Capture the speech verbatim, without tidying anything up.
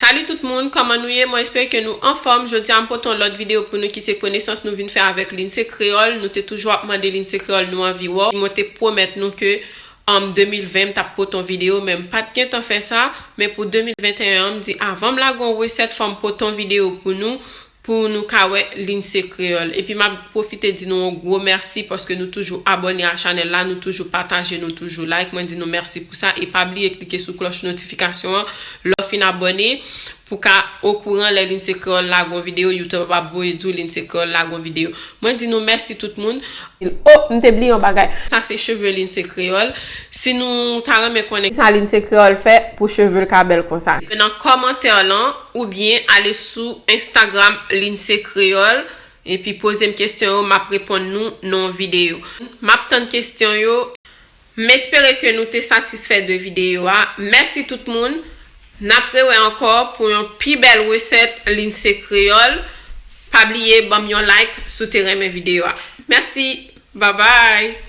Salut tout moun, kòman nou ye? Mwen espere ke nou anfòm. Jodi a m pote yon lòt videyo pou nou ki se konesans nou vin fè avèk Lindsay Creole. Nou te toujou ap mande Lindsay Creole nou anvi wè w. Mwen te pwomèt nou ke an de mil ven m t ap pote yon videyo, men m pa t gentan fè sa. Men pou de mil venteyen an, m di avan m lage yon resèt, fò m pote yon videyo pou nou, pou nou ka wè Lindsay Creole. Epi m ap pwofite di nou yon gwo mèsi paske nou toujou abòne a chanèl la, nou toujou pataje, nou toujou like. Mwen di nou mèsi pou sa. E pa bliye klike sou klòch notifikasyon an lè w fin abòne pou ka okouran lè Lindsay Creole lage yon videyo, YouTube ap voye di w Lindsay Creole lage yon videyo. Mwen di nou mèsi tout moun. Oh, m te bliye yon bagay. Sa se cheve Lindsay Creole. Si nou ta renmen konnen sa Lindsay Creole fè pou cheve l ka bèl konsa, nan kòmantè lan oubyen ale sou Instagram Lindsay Creole epi poze m kesyon yo, m ap reponn nou nan yon videyo. M ap tann kesyon yo. M espere ke nou te satisfè de videyo a. Mèsi tout moun. N ap rewè ankò pou yon pi bèl resèt Lindsay Creole. Pa bliye ban m yon like si w te renmen videyo a. Mèsi. Bye bye.